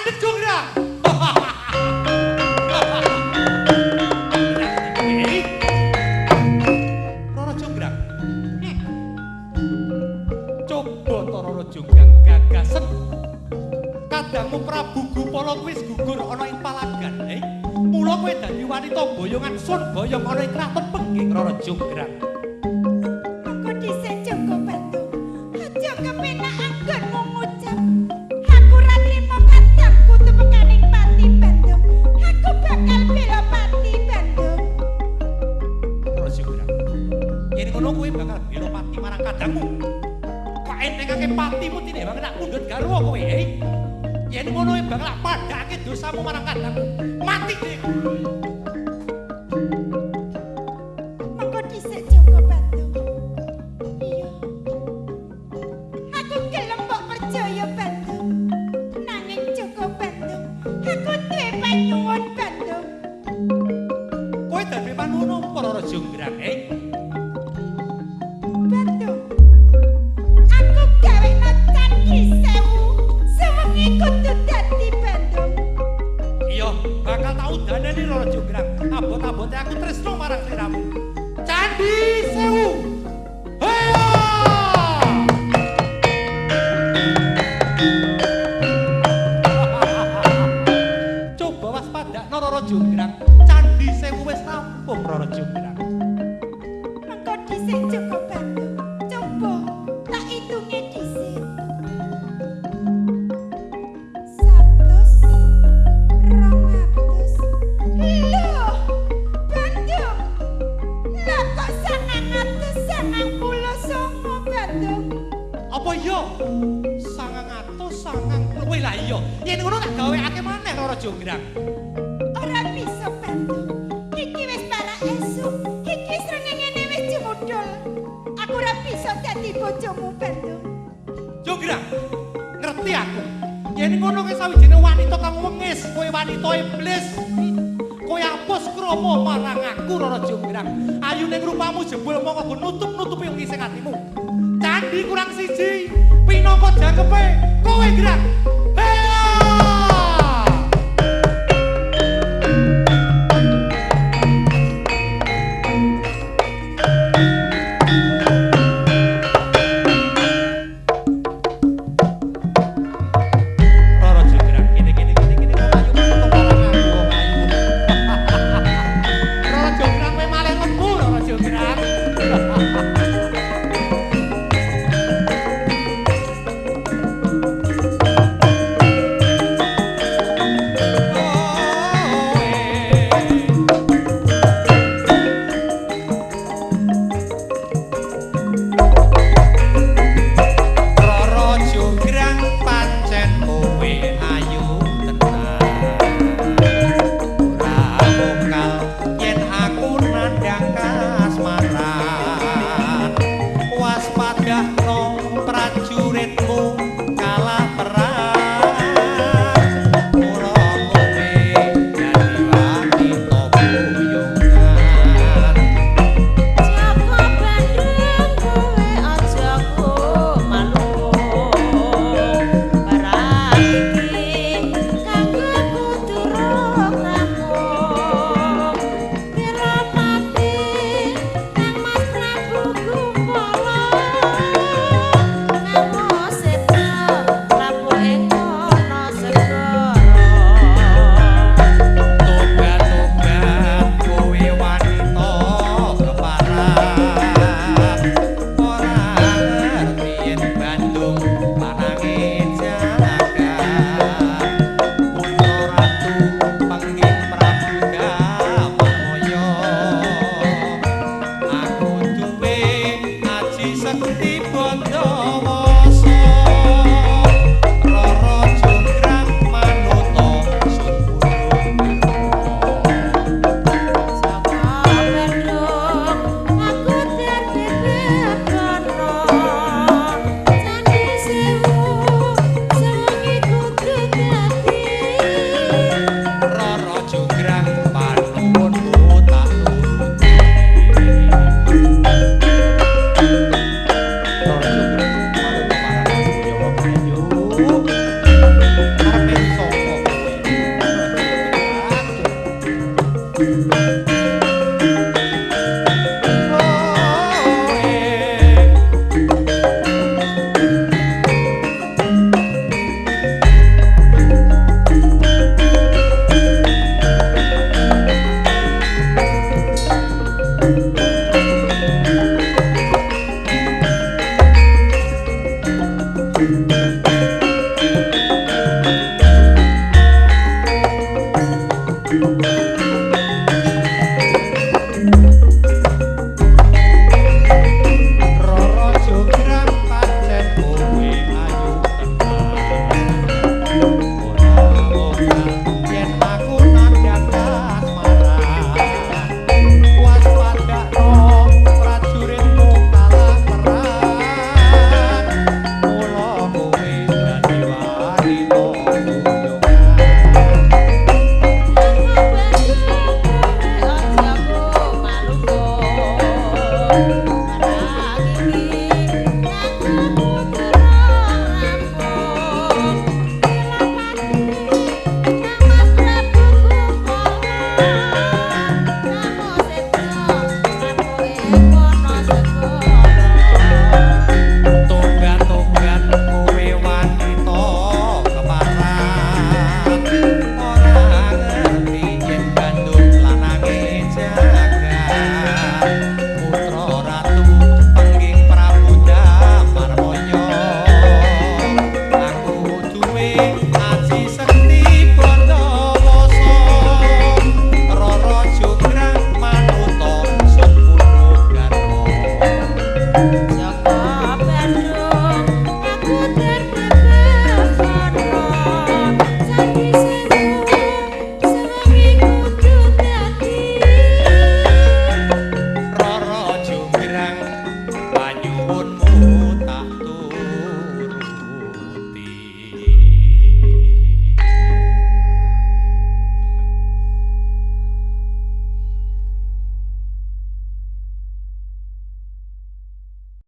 Mandek Jonggrang. Roro Jonggrang. Coba to Roro Jonggrang gagasen. Kadangmu Prabu Gupala kuwi wis gugur ana ing palagan, eh? Mula kowe dadi wanita boyongan sun boyong ana ing kraton Pengging Roro Jonggrang. Mengko dhisik Joko Bandung. Aja kepenak anggonmu ngucap. Aku ora trimo kadangku tumekaning pati Bandung. Aku bakal bela pati Bandung. Roro Jonggrang. Yen ngono kowe bakal bela pati marang kadangmu. Kok entengake patimu tinimbang nak mundhut garwa kowe, eh? Yen ngono kowe bakal padhake dosamu marang kadangmu. Mati dhewe. Mengko dhisik Joko Bandung. Iya. Aku gelem mbok percaya Bandung. Nanging Joko Bandung, aku duwe panyuwun Bandung. Kowe dadi panuwun apa Roro Jonggrang, eh? Bandung. Aku gawekno candhi sewu, sewengi kudu dadi Bandung. Iya, bakal tak udaneni Roro Jonggrang. Abot-abote aku tresno marang sliramu. Candhi Sewu. Heya! Coba waspadakno Roro Jonggrang. Candhi Sewu wis rampung Roro Jonggrang. Mengko dhisik Joko Bandung. Coba tak hitunge dhisik. 100, 200. Loh, Bandung. Lah kok 999 Bandung. Apa iya? 990. Weh lah iya. Yen ngono tak gawekake maneh Roro Jonggrang. Ora bisa Bandung. Iki wis para esuk. Iki srengengene wis jemudul. Aku ora bisa dadi bojomu Bandung. Jonggrang, ngerti aku. Yen ngono kowe sawijine wanita kang wengis, kowe wanita iblis. Kowe apus krama marang aku Roro Jonggrang. Ayune rupamu jebul mongko go nutup-nutupi wong isih atimu. Candhi kurang siji, pinangka jangkepe kowe Grang. Heya! Roro Jonggrang, kene kene kene kene wong ayu manut marang aku wong ayu. Roro Jonggrang kowe malih lemu Roro Jonggrang. Roro Jonggrang pancen kowe ayu tenan. Ora mokal yen aku nandhang kasmaran. Perang iki kanggo putra rampung. Wilapati Kang Mas Prabu Kumala. Kamu sedo rapuhe kono segara. Tobat-tobat kowe wanita keparat. Ora ngerti yen Bandung lanange jagat. Putra ratu pengging Prabu Damarmaya. Aku duwe aji sekti Bandawasa. Rara Jonggrang manuta sun punuk garwa. Joko.